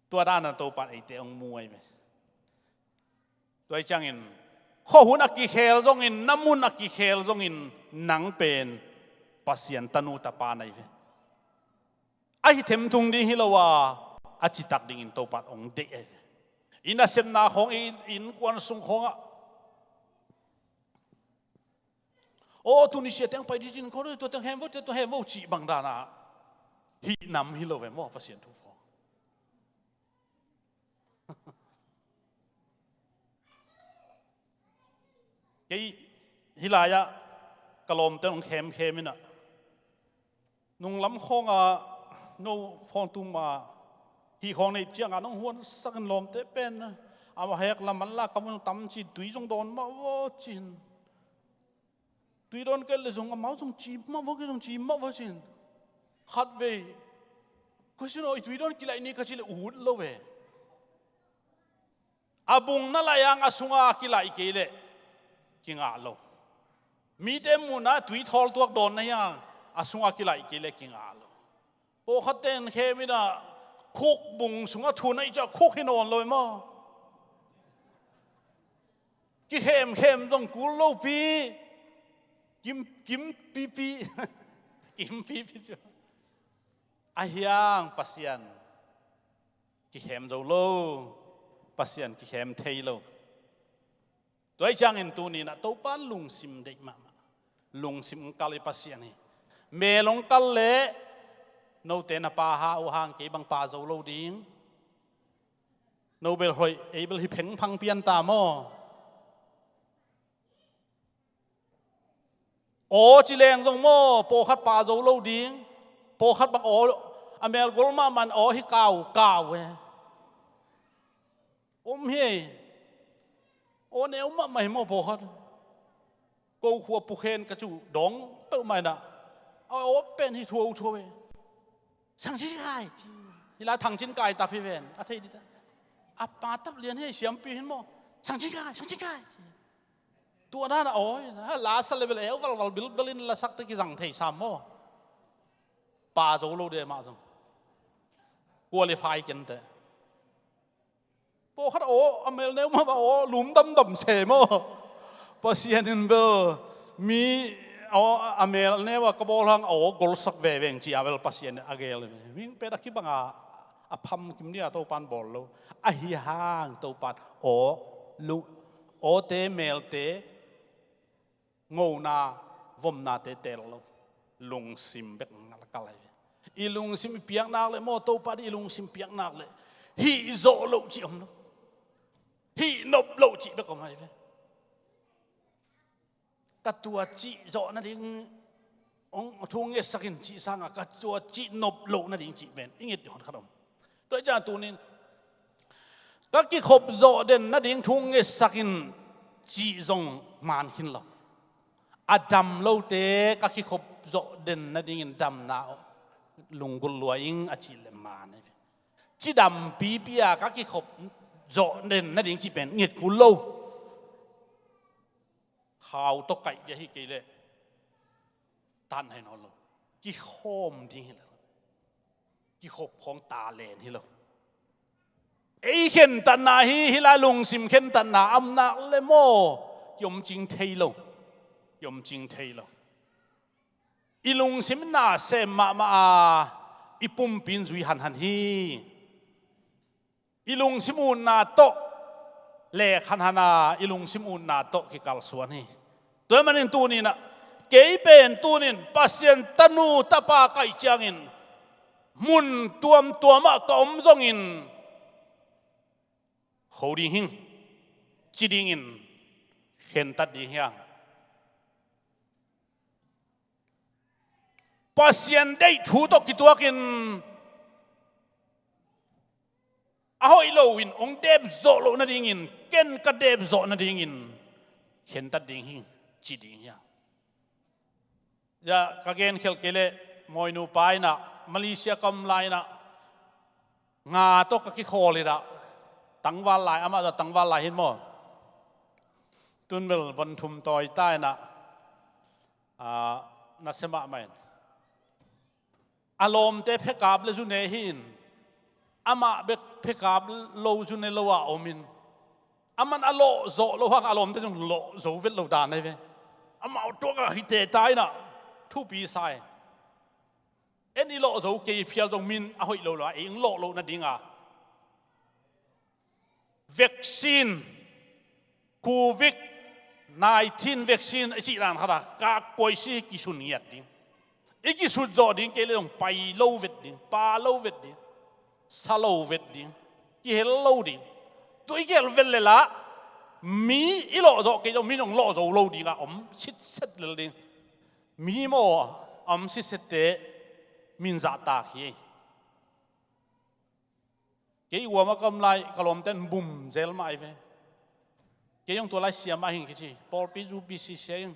Tua dan a Topa in eite hong mu ahi ve. Tua ahih ciangin khuahun a kikhel zongin, na mun a kikhel zongin, nang pen Pasian tanu tapa na hi ve. Ahi themthung ding hi lo a, a citak dingin Topa in hong deih ahi ve. I nasepna khawng, i innkuan sung khawngah, aw, tuni sia teng pai ding cin kho, tua teng hem vo, tua teng hem vo cih bang dana hih nam hi lo ve maw, Pasian thu khawng. Kei hih lai-ah ka lawmte hong khemkhem in ah, nunglam khawngah no khawng tung mah hih khawng neih ciangah nong huansak in lawmte pen a hek lam an la ka mun tam ci, tui zong dawn mah vaw cin. Tui dawn kei le zong amau zong ci mah vaw, kei zong ci mah vaw cin. Khatvei koi sin aw, i tui dawn kilaih ni ka ci le ut lo ve. A bung na laih ang a sunga kilaih kei leh kingah lo. Mite muhna tui thawl tuak dawn na hi ang a sunga kilaih kei leh kingah lo. Pawlkhat ten khem in ah khuk bung sungah thu na ih ciah khuk hi nawn lo maw. Kikhemkhem zong kul lopi. Kim, kim pipi. Kim pipi cu. Ahi hang Pasian kikhem zo lo, Pasian kikhem thei lo. Tua hi ciangin tuni-in ah Topa lungsim deih mahmah, lungsim hong kal i Pasian hi. Mel hong kal leh note na pa ha uh hang kei bang pa zo lo ding. No bel hoih, ei bel hi phengphang pian ta maw? Aw ci leng zong maw, pawlkhat pa zo lo ding. Pawlkhat bang aw, a mel gol mahmah in aw hi kau kau e. Om hi ei. Aw neu mahmah hi maw pawlkhat. Ko khua pukhen ka cu dawng peuhmah in ah, a aw pen hi thuau thuau e. Sangcin kai ci. Hi lai Thangcin kai tap hi ven, a thei dih ta. A pa tap lian hi ei, siampi hi maw. Sangcin kai, Sangcin kai ci. Tua dan a aw hi na, la sa le bel eu valval bilbel in la sak te kizang thei sam maw. Pa zo lo dih mah zong qualify ken teh. Pawlkhat aw a mel neu mahmah aw lum damdam se maw. Pasian in bel mi aw a mel neu a ka bawl hang aw golsak veveng ci a bel Pasian in a gel. Mihing pen a kibang a, a pham kim dih a Topa in bawl lo. Ahi hang Topa in aw, lu, awte melte ngona, vomnate teel lo. Lungsim bek ngal a kal ahi ve. I lungsim i piaknak leh maw, Topa dih i lungsim piaknak leh hih zawh loh cih om lo. Hih nop loh cih bek om ahi ve. Ka tua cih zawh nading hong thu ngetsak in cih sangah ka tua cih nop loh nading cih pen i nget dih hon khat om. Tua hi ciang tunin ka kikhop zawh den nading thu ngetsak in cih zong man khin lo. A dam lote ka kikhop zawh den nadingin damna lunggulh lua ing a cih leh man ahi ve. Cidam pipi a ka kikhop zawh den nading cih pen nget kul lo. Khau tawh kaih dih ahi kei leh tan hai nawn lo. Kikhawm ding hi lo. Kikhop khawng talent hi lo. Ei khentatna hi, hih lai lungsim khentatna amnak le maw, kiom cing thei lo. Kiom cing thei lo. I lungsim na sem mahmah a, i pumpi in zui hanhan hi. I lungsim utna tawh lek hanhan a, i lungsim utna tawh kikalsuan hi. Tua ahih manin tuninah kei pen tunin Pasian tanu tapa kaih ciangin mun tuamtuamah ka om zongin kho ding hing, ci dingin khentat ding hiang. Pasian deih thu tawh kituakin a hoih loin hong dep zawh loh nadingin, ken ka dep zawh nadingin khentat ding hing, ci ding hiang. Ya, ka genkhelh kei leh Mawinu pa inah, Malaysia ka om lai inah, nga tawh ka kikhawl inah, tangval lai, amah zah tangval lai hin maw. Tun bel von thum tawi ta inah, ah, nasia mahmah in. A lawmte phekap le zu ne hi in, amah bek phekap lo zu ne lo a om in. Aman a lawh zawh loh hang a lawmte zong lawh zo vet lo dan ahi ve. Amau tuak a hite ta in ah thupi sa hi. En i lawh zo kei phial zong min a hoih lo lo a, ei ong lawh loh nading a vaccine, Covid nineteen vaccine i cih dan khat a, ka koisi kisun ngiat ding. I kisut zawh ding kei le zong pai lo vet ding, pa lo vet ding, sa lo vet ding, kihel lo ding. Tua i kihel vet le lah mi i lawh zawh kei zong min ong lawh zo lo ding a om sitset lel ding. Mi maw a om sitsette min zahtak hi. Kei uam a ka om lai ka lawmten bum zel mah ai ve. Kei zong tua lai siam mah hing kici pawlpi zupi sisia ing.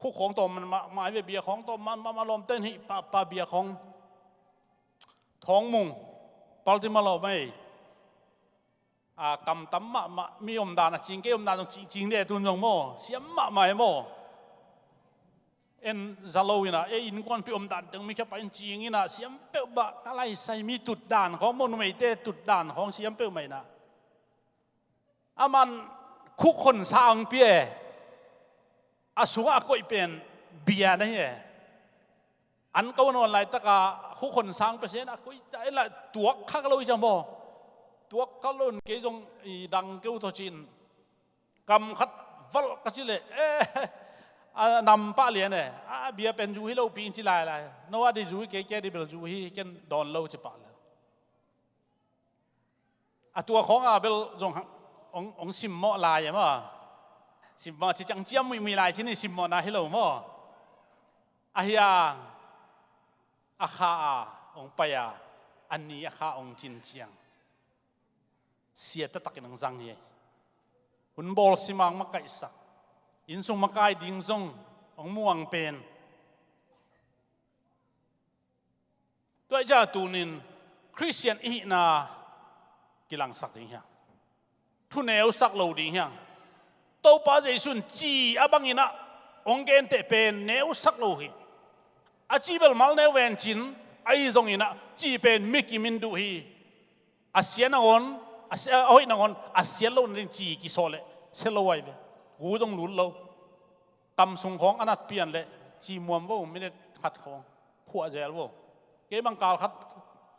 Khuk khawng tawm mah mah ai ve, bia khawng tawm mah mah mah, lawmten hih pahpah bia khawng. Thawng mung paltima lawm ai. A, kamtam mahmah, mi omdan a cing, kei omdan zong cingcing deh tun zong maw, siam mahmah e maw. En za lo in ah, ei innkuanpih omdan teng mi khia pai in cing in ah, siam peuhmah, ka laisai mi tutdan khawng maw, numeite tutdan khawng siam peuhmah in ah. Aman khuk honsa ong pia e. A sungah a koih pen bia na hi e. An ko nawn laitaka khuk honsa ong pia sen a koih ta en la tuak khak lo hi ciang maw. Tuak khak lo in kei zong i dang keu thaw cin. Kam khat valh ka ci leh, eh, a nam pah lian e. A bia pen zu hi lo pi in ci lailai. No a di zu hi kei, kei di bel zu hi, ken dawn lo ci pah le. A tua khawng a bel zong hang, ong, ong simmawh lai e maw. Simmawh ci ciang ciam muihmuih lai ci ni, simmawhna hi lo maw. A hiang a kha a ong pai a, a ni a kha ong cin ciang sia taktakin ong zang hi. Hun bawl simang makaihsak, innsung makai ding zong ong muang pen. Tua i ciang tunin Khristian i hihna kilangsak ding hiang. Thu neusak lo ding hiang. Topa Jesu in ci a bangin ah ong genteh pen neusak lo hi. A ci bel mal neu vencin, ahi zongin ah ci pen mikim in duh hi. A sia nangawn, a sia, a hoih nangawn, a siat lo nading ci kisawl leh sia lo ai ve. Gu zong lut lo. Tam sung khawng a nat pian leh ci muam vo, minute khat khawng khuah zel vo. Kei bang kal khat,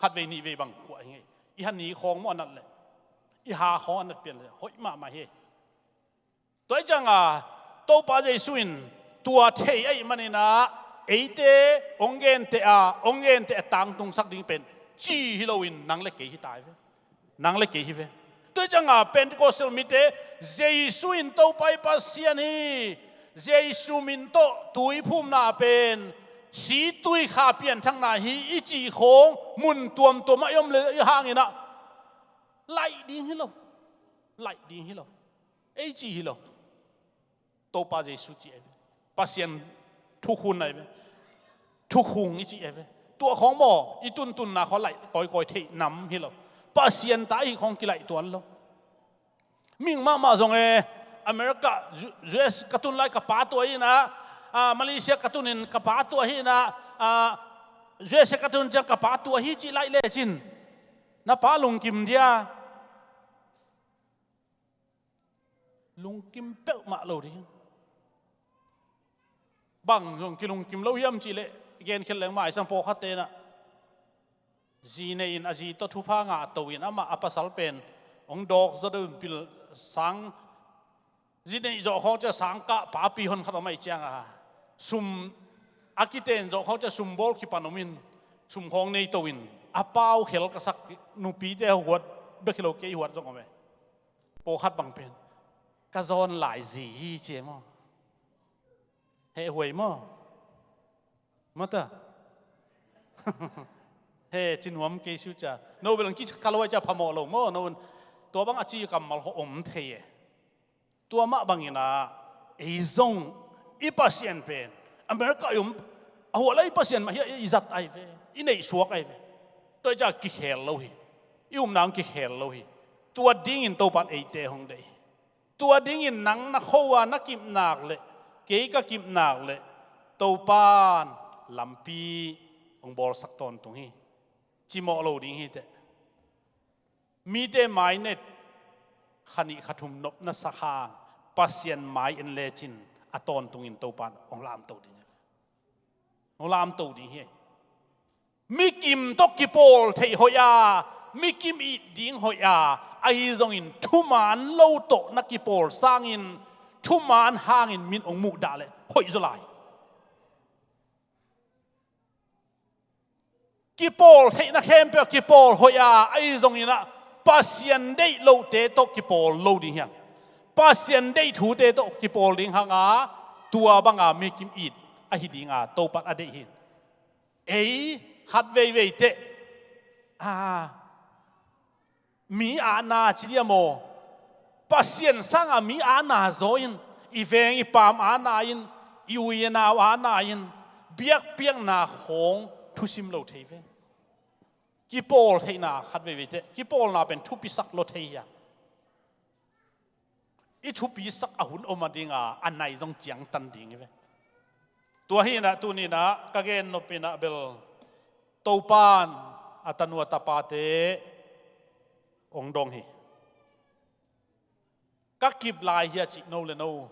khat vei nih vei bang khuah hi ngei. I ha ni khawng maw a nat leh, i ha khawng a nat pian leh hoih mahmah hi. Tua i cianga Topa Jesu in tua thei ahih manin ah eite ong genteh a, ong genteh a tangtungsak ding pen ci hi loin nang le kei hi ta hi ve. Nang le kei hi ve. Tua i cianga Pentecostal mite Jesu in Topa i Pasian hi, Jesu min tawh tui phumna pen si tui kha pianthakna hi i cih khawng mun tuamtuam ah i om le i hangin ah laih ding hi lo. Laih ding hi lo. Ei ci hi lo. Topa Jesu ci ai ve. Pasian thukhun ai ve. Thukhung i ci ai ve. Tua khawng maw i tuntunna khawng laih kawikawi theih nam hi lo. Pasian ta i khawng kilaih tuan lo. Ming mahmah zong e, America, U-, U S ka tun lai ka pa tua hi na, ah, Malaysia ka tunin ka pa tua hi na, ah, U S ka tun ciang ka pa tua hi cih laih lecin na pa lungkim dia. Lungkim peuhmah lo ding. Bang zong kilungkim lo hiam cih leh genkhiat leng mah i sang pawlkhatte in ah zi nei in a zi tawh thupha ngah to in amah a pasal pen hong dawk zaw deuh in pil sang, zi neih zawh khawng ciah sang kah papi hon khat om ahih cianga sum a kiten zawh khawng ciah sum bawl kipan om in sum khawng nei to in a pau khel ka sak nupite huat bek hi lo kei huat zong om e. Pawlkhat bang pen ka zawn lai zi hi ci e maw? He huai maw? Mata he ci nuam kei siu cia no bel ang kici ka lo ai cia phamawh lo maw? No tua bang a ci kammal khaw om thei e. Tua mah bangin ah ei zong i Pasian pen America i om a huah lai i Pasian mah hi a i zat ai ve, i neih suak ai ve. Tua i cia kikhel lo hi, i umna hong kikhel lo hi. Tua dingin Topan eite hong deih hi. Tua dingin nang na kho a na kipnak le kei ka kipnak le Topan lampi hong bawlsak tawntung hi. Cimawh lo ding hi teh. Mite mainet kha nih kha thum nopna sak hang Pasian mai-in lecin a tawntungin Topan hong lamto ding hi. Hong lamto ding hi. Mikim tawh kipawl theih hoih a, mikim it ding hoih a, ahi zongin thuman lo tawh na kipawl sangin thuman hangin min hong muhdah leh hoih zaw lai. Kipawl theihna khempeuh kipawl hoih a, ahi zongin ah Pasian deih lohte tawh kipawl lo ding hiam? Pasian deih thute tawh kipawl ding hanga, tua banga mikim it ahi dinga Topan a deih hi. Ei khat veivei teh, a, mi aana ci dia maw? Pasian sanga mi aana zaw in, i veng i paam aana in, i u i nau aana in, biakpiakna khawng thusim lo thei ve. Kipawl theihna khat veivei teh, kipawlna pen thupisak lo thei hi a. I thupisak a hun om a dinga, a nai zong ciangtan ding hi ve. Tua hi inah, tuni inah ka gen nop inah bel Topan a tanu a tapate hong dong hi. Ka kip lai hia cih no le no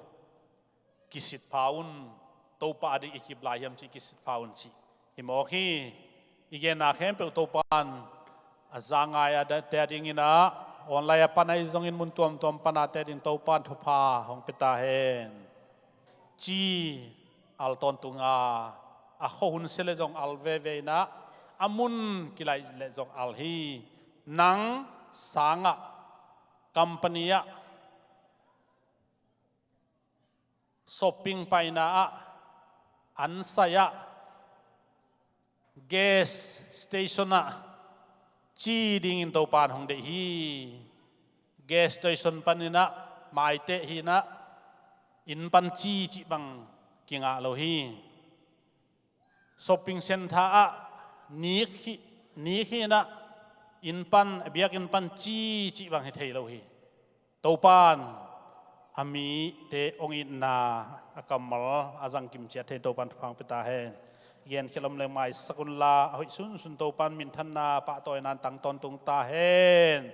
kisit pha un. Topa a ding i kip lai hiam cih kisit pha un cih hi mawk hi. I genna khempeuh Topan a za ngai a te a ding inah, online a pan ahi zongin mun tuamtuam pana te a ding Topan thupha hong pia ta hen. Ci al tawntung a, a khua hun sia le zong al veve inah, a mun kilaih le zong al hi. Nang sangah, company ah, shopping paina ah, an sai ah, gas station ah ci dingin Topan hong deih hi. Gas station pan inah maiteh hi inah, inn pan ci cih bang kingah lo hi. Shopping center ah nik hi, nik hi inah, inn pan, biakinn pan ci cih bang hi thei lo hi. Topan a mite hong itna a kammal a zangkim ciat thei Topan thupha hong pia ta hen. Genkhia lom le maisak unla, a hoih sunsun Topan minthanna pahtawina tang tawntung ta hen.